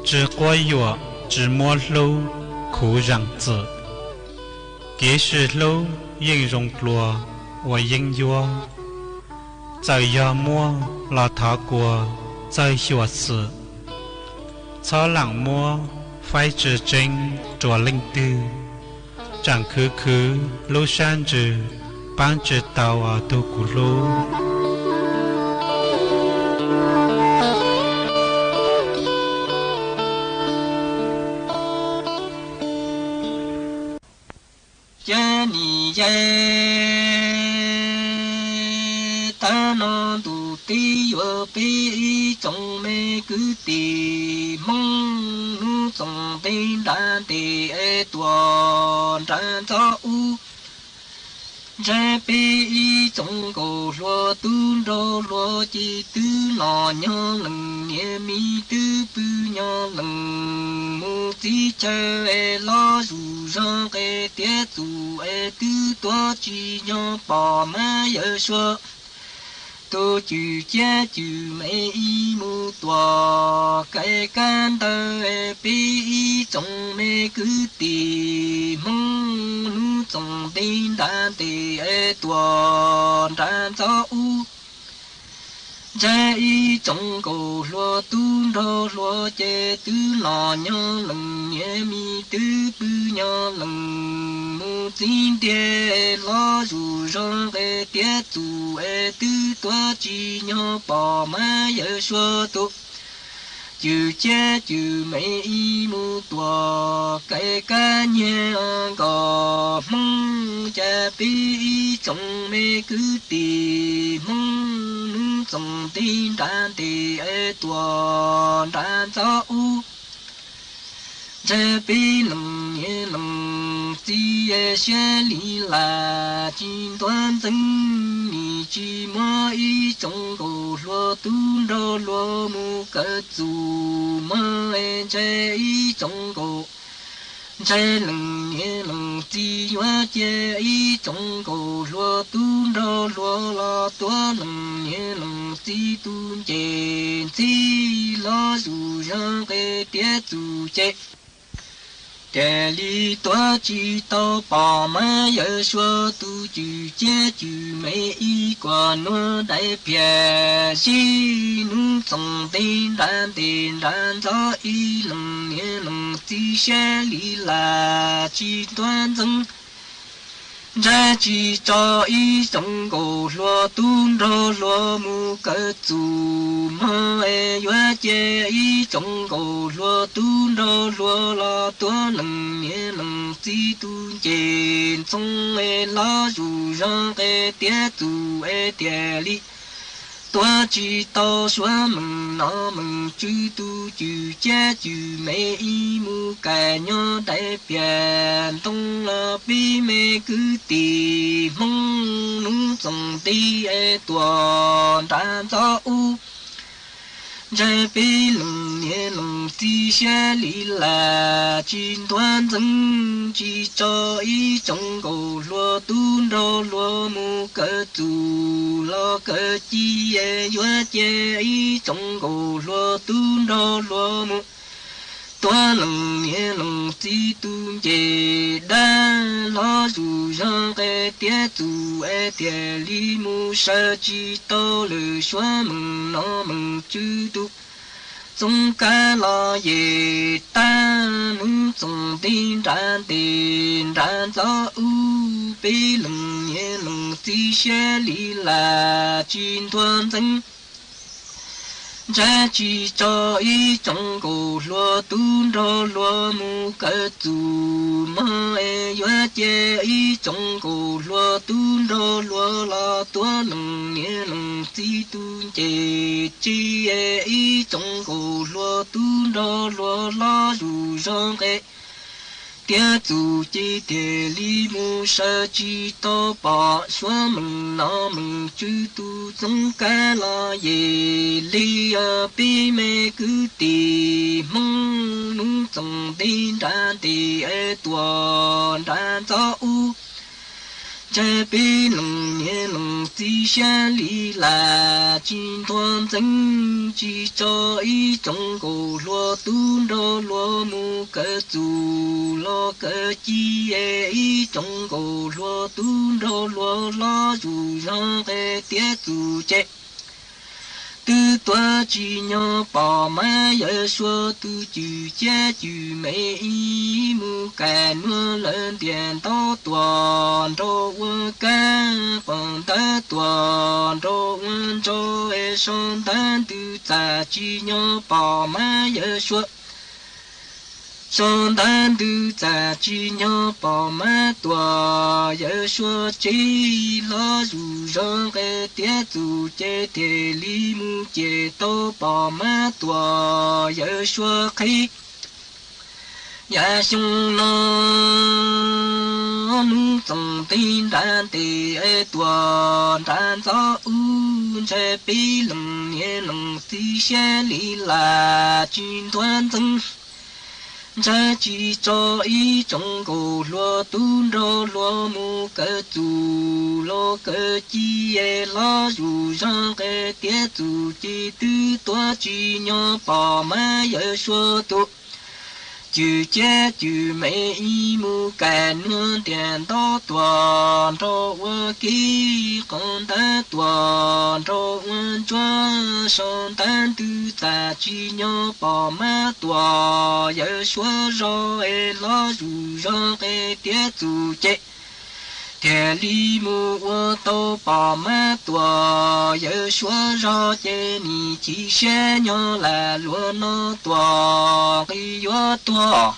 tsw quab yuam tsw muab hlub khuv zaam txwm. Kev sw hlub yeej zoo dlua ua yeeb ncuab, txawm yog muaj los thov kuas txawj xyuam xwm. Txhob laam muab faib tsw tseeb rua leej twg, tsaam khwv khwv lub sab ntsws paab tsw tau tug kuv hlub. Cov niam yau, tav no ntuj teb yuav peb ib tsoom me kwv tij Hmoob hnub txoos ntev nrad ntes es tuaj nrad ntxov ub. Ntshe peb ib tsoom nkauj hluas tub nraug hluas ces twb los nyob leej, niam me twb pw nyob leej, mus txib chaw es los zuj zog nqe tiav txuj es twb tuaj tsis nyob pom mas yawg suav tus cwj ciab cwj me ib mus tuaj kaij kab ntawd es peb ib tsoom me kwv tij Hmoob hnub txoos ntev nrad ntes es tuaj nrad ntxov ub. Ntshe ib tsoom nkauj hluas tub nraug hluas ces twb los nyob leej, niam me twb pw nyob leej, mus txib ntiag los zuj zog nqe tiav txuj es twb tuaj tsis nyob pom mas yawg suav tus cwj ciab cwj me ib mus tuaj kaij kab nyiag nkauj Hmoob. Cas peb ib tsoom me kwv tij Hmoob hnub txoos ntev nrad ntes es tuaj nrad ntxov ub. Ntshe peb leej niam leej txiv siab li lam tsis ntuav ntxeev, nim tsis muab ib tsoom nkauj hluas tub nraug hluas mus kawm txuj mog. Ntshe ib tsoom nkauj Ntshe leej niam leej txiv yuav cia ib tsoom nkauj hluas tub nraug hluas los tuav leej niam leej txiv tus ncej ntxhib los zuj zus nqe tiav txuj ci. Cia li tuav tsis tau pom mas yawg Suav tus cwj ciab cwj me ib kuam nuav dai phiaj zib nub txoos nti nrad ntes nrad ntxov ib leej niam leej txiv siab li laj tsis ntuag ntxeev. Ntshe tsis tso ib tsoom nkauj hluas tub nraug hluas mus kawm txuj mog es yuav cia ib tsoom nkauj hluas tub nraug hluas los tuav leej niam leej txiv tus ncej ntxhib los zuj zus nqe tiav txuj es thiaj li tuav tsis tau Suav meej nom meej tswv tus cwj ciab cwj me ib mus kaij nyob dai phiaj ntoo los peb me kwv tij Hmoob nub txoos nti es tuaj nrad ntxov ub. Ntshe peb leej niam leej txiv siab li laj tsis ntuag ntxeev, tsis tso ib tsoom nkauj hluas tub nraug hluas mus kawm txuj los kawm ci es yuav cia ib tsoom nkauj hluas tub nraug hluas mus tuav leej niam leej txiv tus ncej dab los zuj zus nqe tiav txuj es thiaj li mus sawv tsis tau lawm Suav meej nom meej tswv tus txoov kab los yej tag nub txoos nti nrad ntes nrad ntxov ub peb leej niam leej txiv siab li laj tsis ntuag ntxeev. Ntshe tsis tso ib tsoom nkauj hluas tub nraug hluas mus kawm txuj mog es yuav cia ib tsoom nkauj hluas tub nraug hluas los tuav leej niam leej txiv tus ncej ci es ib tsoom nkauj hluas tub nraug hluas los zuj zus nqe tiav txuj ci thiaj li mus sawv tsis tau pom Suav meej nom meej tswv tus txoov kab los yej li peb me kwv tij Hmoob nub txoos nti nrad ntes es tuaj nrad ntxov ub. Ntshe peb leej niam leej txiv siab li laj tsis ntuag ntxeev, tsis tso ib tsoom nkauj hluas tub nraug hluas mus kawm txuj los kawm ci es ib tsoom nkauj hluas tub nraug hluas los zuj zus nqe tiav txuj ci. Twb tuav tsis nyog pom mas yawg Suav tus cwj ciab cwj me ib mus kaij nuav lawv ntiag ntau tuaj nraug ua kab, quas ntawv tuaj nraug ua ntsaug es sau ntawv ntws txaj tsis nyog pom mas yawg Suav. Sau ntawv ntws txaj tsis nyog pom mas tuaj yawg Suav tsev los zuj zus nqe tiav txuj ci thiaj li mus ces tau pom mas tuaj yawg Suav qhib. Yam xyoo no nub txoos nti nrad ntes es tuaj nrad ntxov ub, ntshe peb leej niam leej txiv siab li laj tsis ntuag ntxeev. Ntshe tsis tso ib tsoom nkauj hluas tub nraug hluas mus kawm txuj los kawm ci es los zuj zus nqe tiav txuj ci twb tuav tsis nyog pom mas yawg Suav tus cwj ciab cwj me ib mus kaij nuav ntiag ntau tuaj nraug ua kab, quas ntawv tuaj nraug ua ntsuag, sau ntawv ntws txaj tsis nyog pom mas tuaj yawg Suav zog es los zuj zus nqe tiav txuj ci thiaj li mus ua tau pom mas tuaj yawg Suav zog ces nim chim siab nyog lam luag no tuaj nqis yuav tuag.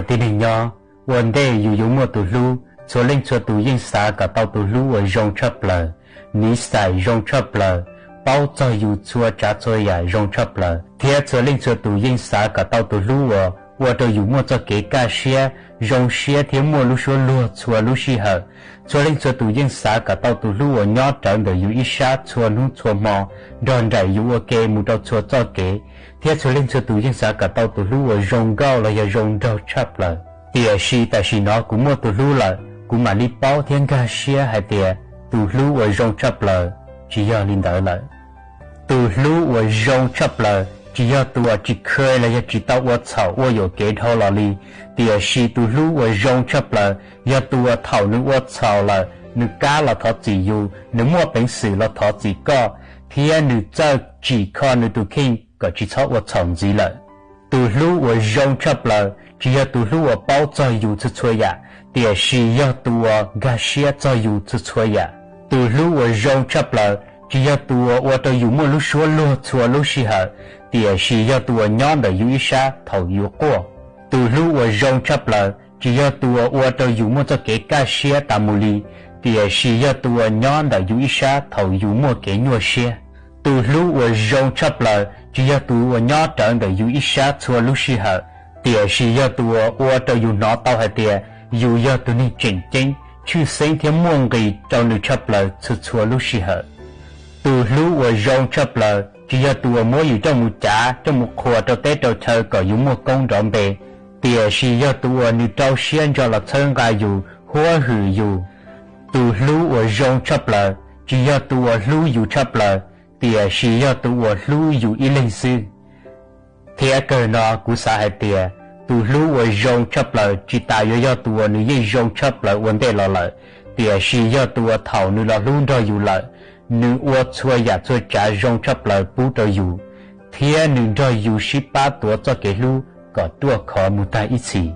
Tib neeg nyob, ua ntej yus yuav muaj tus hlub, txhua leej txhua tus yeej xav kom tau tus hlub uas zoo tshaj plaws, niv xais zoo tshaj plaws, paub txog yus txhua tsav txhua yam zoo tshaj plaws, thiab txhua leej txhua tus yeej xav kom tau tus hlub uas ua rau yus muaj txoj kev kaj siab, zoo siab thiab muaj lub suab luag txhua lub sij hawm. Txhua leej txhua tus yeej xav kom tau tus hlub uas nyob rawv ntawm yus ib sab txhua hnub txhua hmo, nrog nraim yus ua ke mus rau txhua txoj kev, thiab txhua leej txhua tus yeej xav kom tau tus hlub uas zoo nkauj los yog zoo nraug tshaj plaws. Tiam sis tam sim no kuv muaj tus hlub lawm, kuv mam li paub thiab nkag siab hais tias tus hlub uas zoo tshaj plaws tsis yog li ntawd lawm. Tus hlub uas zoo tshaj plaws tsis yog tus uas tsis kheev los yog tsis tau ua txhaum ua yuam kev dhau los li, tiam sis tus hlub uas zoo tshaj plaws yog tus uas thaum nws ua txhaum lawm, nws kam los thov txim yus, nws muaj peev xwm los thov txim koj, thiab nws txawj tsim kho nws tus kheej kom tsis txhob ua txhaum ntxiv lawm. Tus hlub uas zoo tshaj plaws tsis yog tus hlub uas paub txog yus txhua txhua yam, tiam sis yog tus uas nkag siab txog yus txhua txhua yam. Tus hlub uas zoo tshaj plaws tsis yog tus uas ua rau yus muaj lub suab luag txhua lub sij hawm, tiam sis yog tus uas nyob ntawm yus ib sab thaum yus quaj. Tus hlub uas zoo tshaj plaws tsis yog tus uas ua rau yus muaj txoj kev kaj siab tas mus li, tiam sis yog tus uas nyob ntawm yus ib sab thaum yus muaj kev nyuaj siab. Tus hlub uas zoo tshaj plaws tsis yog tus uas nyob rawv ntawm yus ib sab txhua lub sij hawm, tiam sis yog tus uas ua rau yus hnov tau hais tias yus yog tus neeg tseem ceeb, tshwj xeeb thiab muaj nqis rau nws tshaj plaws txhua txhua lub sij hawm. Tus hlub uas zoo tshaj plaws tsis yog tus uas muab yus coj mus cav coj mus qhuas rau teb rau chaw kom yus muaj koob nrov npe, tiam sis yog tus uas nws rau siab ntso los txhawb nqa yus, huab hwm yus. Tus hlub uas zoo tshaj plaws tsis yog tus uas hlub yus tshaj plaws, tiam sis yog tus uas hlub yus ib leeg xwb. Thiab kawg no kuv xav hais tias tus hlub uas zoo tshaj plaws tsis tas yuav yog tus uas nws yeej zoo tshaj plaws ua ntej los lawm, tiam sis yog tus uas thaum nws los hlub nrog yus lawm, nws ua txhua yam txhua tsav zoo tshaj plaws pub rau yus, thiab nws nrog yus sib pab tuav txoj kev hlub kom ruaj khov mus tag ib txhis.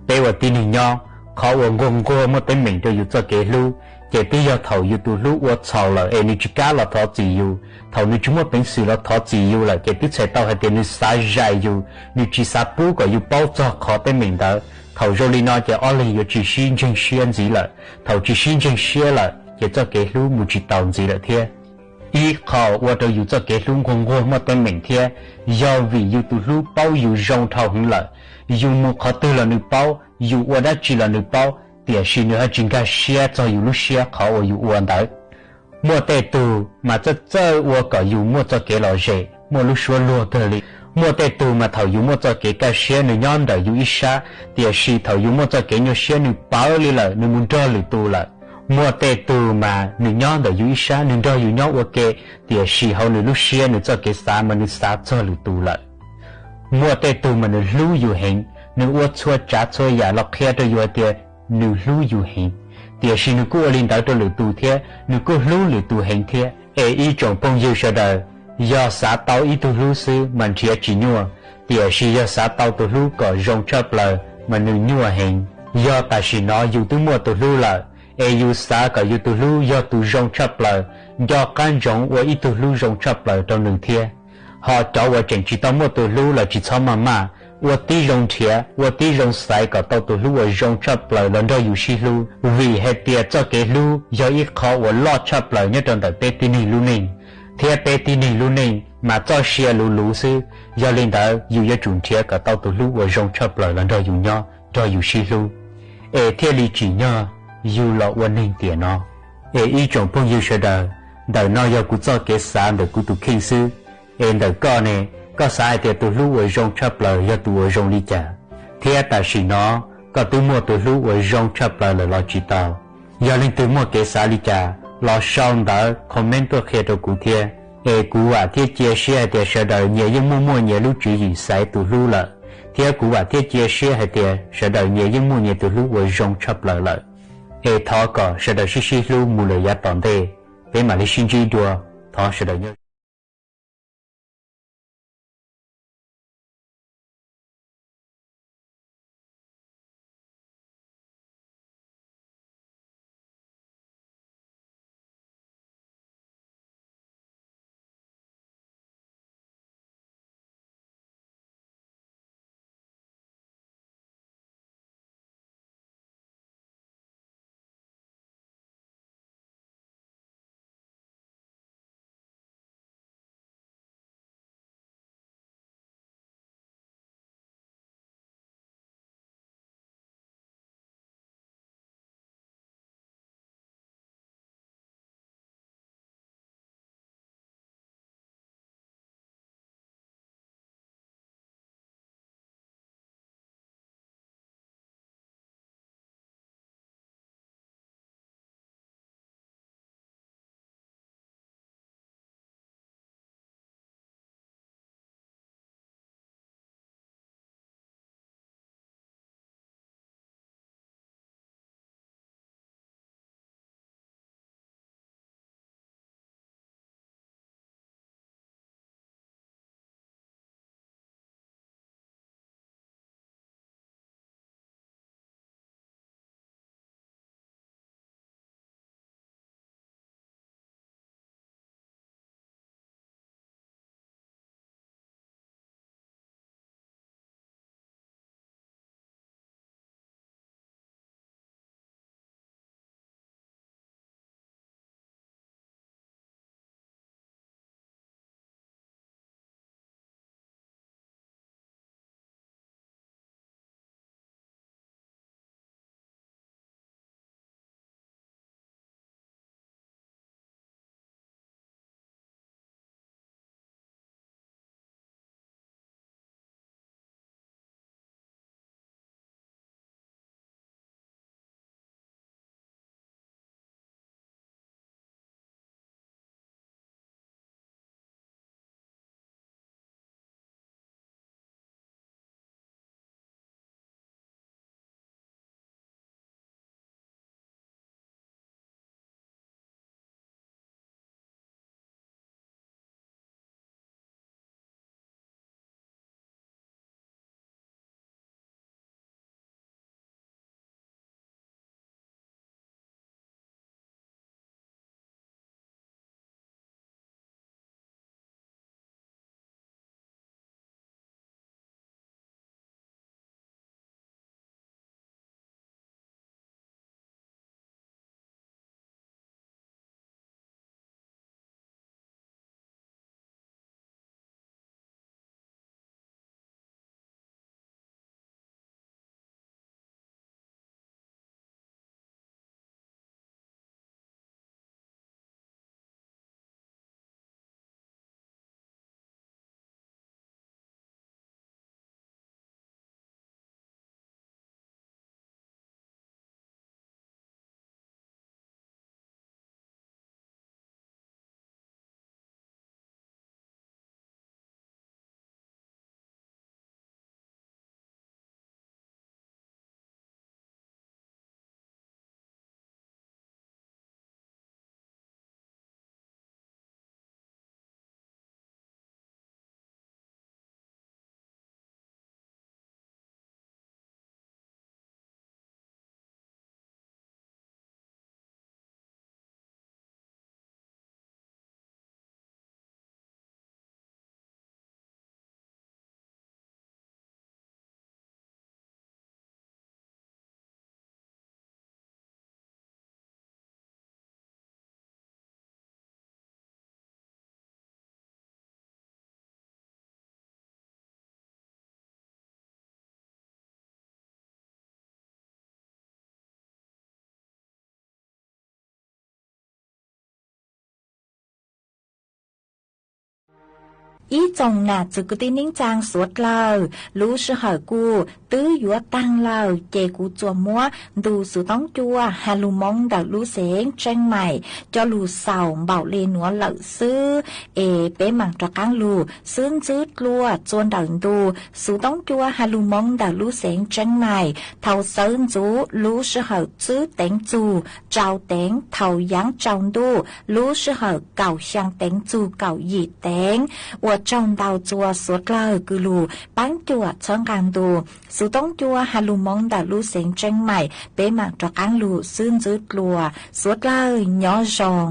Peb ua tib neeg nyob, qhov uas nquag nquag muaj teeb meem rau yus txoj kev hlub, ces twb yog thaum yus tus hlub ua txhaum lawm es nws tsis kam los thov txim yus, thaum nws tsis muaj peev xwm los thov txim yus lawm ces twb txhais tau hais tias nws xav zais yus, nws tsis xav pub kom yus paub txog qhov teeb meem ntawd. Thaum zoo li no ces ob leeg yuav tsis sib ntseeg siab ntxiv lawm, thaum tsis sib ntseeg siab lawm ces txoj kev hlub mus tsis tau ntxiv lawm thiab. Ib qho ua rau yus txoj kev hlub nquag nquag muaj teeb meem thiab, yog vim yus tus hlub paub yus zoo dhau heev lawm, yus mus qhov twg los nws paub, yus ua dab tsi los nws paub, tiam sis nws ho tsis nkag siab txog yus lub siab qhov uas yus ua ntawd. Muaj tej tug mas txawj txawj ua kom yus muaj txoj kev lom zem, muaj lub suab luag kawg li. Muaj tej tug mas thaum yus muaj txoj kev kaj siab nws nyob ntawm yus ib sab, tiam sis thaum yus muaj txoj kev nyuaj siab nws pawv li lawm, nws mus nrog lwm tus lawm. Muaj tej tug mas nws nyob ntawm yus ib sab, nws nrog yus nyob ua ke, tiam sis hauv nws lub siab nws txoj kev xav mas nws xav txog lwm tus lawm. Muaj tej tug mas nws hlub yus heev, nws ua txhua tsav txhua yam los qhia rau yus hais tias nws hlub yus heev, tiam sis nws kuj ua li ntawd rau lwm tus thiab, nws kuj hlub lwm tus heev thiab. Es ib tsoom phooj ywg sawv daws, yog xav tau ib tug hlub xwb mas nrhiav tsis nyuaj, tiam sis yog xav tau tus hlub kom zoo tshaj plaws mas nws nyuaj heev. Yog tam sim no yus twb muaj tus hlub lawm, es yus xav kom yus tus hlub yog tus zoo tshaj plaws, nco qab ntsoov ua ib tug hlub zoo tshaj plaws rau nws thiab. Ho cov uas tseem tsis tau muaj tus hlub los tsis txhob maj maj, ua tib zoo nrhiav, ua tib zoo xaiv kom tau tus hlub uas zoo tshaj plaws los nrog yus sib hlub, vim hais tias txoj kev hlub yog ib qho uas loj tshaj plaws nyob rau ntawm peb tib neeg lub neej, thiab peb tib neeg lub neej mas txoj sia luv luv xwb. Yog li ntawd yus yuav tsum nrhiav kom tau tus hlub uas zoo tshaj plaws los nrog yus nyob, nrog yus sib hlub, es thiaj li tsim nyog yus los ua neeg tiam no. Es ib tsoom phooj ywg sawv daws, ntawm no yog kuv txoj kev xav ntawm kuv tus kheej xwb. Es ntawm koj ne, koj xav hais tias tus hlub uas zoo tshaj plaws yog tus uas zoo li cas? Thiab tam sim no koj twb muaj tus hlub uas zoo tshaj plaws lawm los tsis tau? Yog leej twg muaj kev xav li cas los sau ntawv comment tuaj qhia rau kuv thiab. Es kuv vam thiab cia siab hais tias sawv daws nyias yeej muaj muaj nyias lub tswv yim xaiv tus hlub lawm, thiab kuv vam thiab cia siab hais tias sawv daws nyias yeej muaj nyias tus hlub uas zoo tshaj plaws lawm. Es thov kom sawv daws sib sib hlub mus lawm yav tom ntej, peb mam li sib ntsib dua. Thov sawv daws nyob Ib tsoom nam txiv kwv tij neej tsaa suav dlawg, lub sij hawm kuj twb yuav taag lawm, ces kuv tsuas muab ntu xuv toob cua Has Lug Moov ntawm lub xeev Tseeb Maim coj lug xaus npaum le nuav lawm xwb, es peb maam rov qaab lug xwb ntxwb dlua txua ntawm ntu xuv toob cua Has Lug Moov ntawm lub xeev Tseeb Maim thaus xawv ntxuv lub sij hawm tsib teev txug rau teev, thaus yaav tsaus ntuj lub sij hawm kaum xyaa teev txug kaum yim teev, ua tsaug ntau txua suav dlawg kws lug paab cuam txhawb nqaa ntu xuv toob cua Has Lug Moov ntawm lub xeev Tseeb Maim. Peb maam rov qaab lug xwb ntxwb dlua, suav dlawg nyob zoo.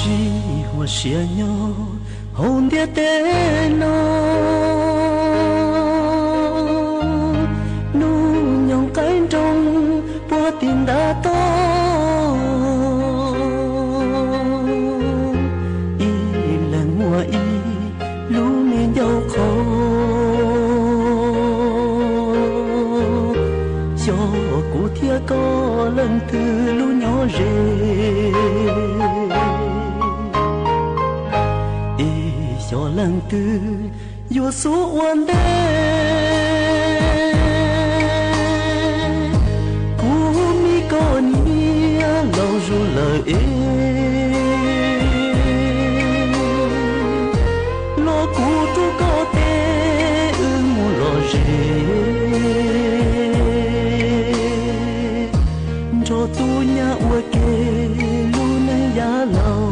Sib huam siab nyob hauv ntiaj teb no, hnub nyoog qaib nroog puag tim ntav toj, ib leeg muaj ib lub me ncauj qhauv, xyov kuv thiab koj leej twg lub nyob ze, es xyov leej twg yuav xub ua ntej. Kuv me koj niam laus zuj lawm es, los kuv rub koj tes wb mus lom zem, nrog tub nyab ua ke lub neej yav laus.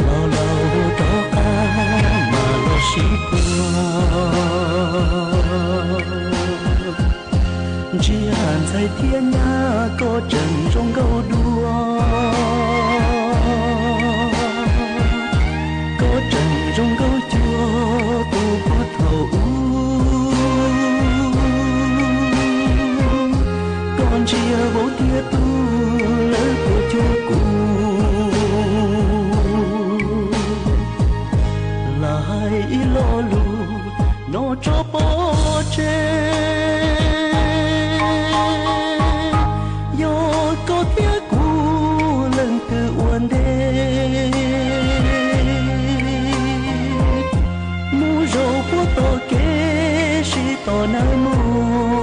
Laus laus rov qab mas los sib puag, ntsiag ntxhais thiab nyab koj tseem zoo nkauj dua, koj tseem zoo nkauj cuag kuv puag thaum ub. Koj ntsia vauv thiab tub lawv puas cuag kuv. Lam hais ib lo lus no tso pov tseg, yog koj thiab kuv leej twg ua ntej, mus zaum puag tom kev sib tos nawb mog.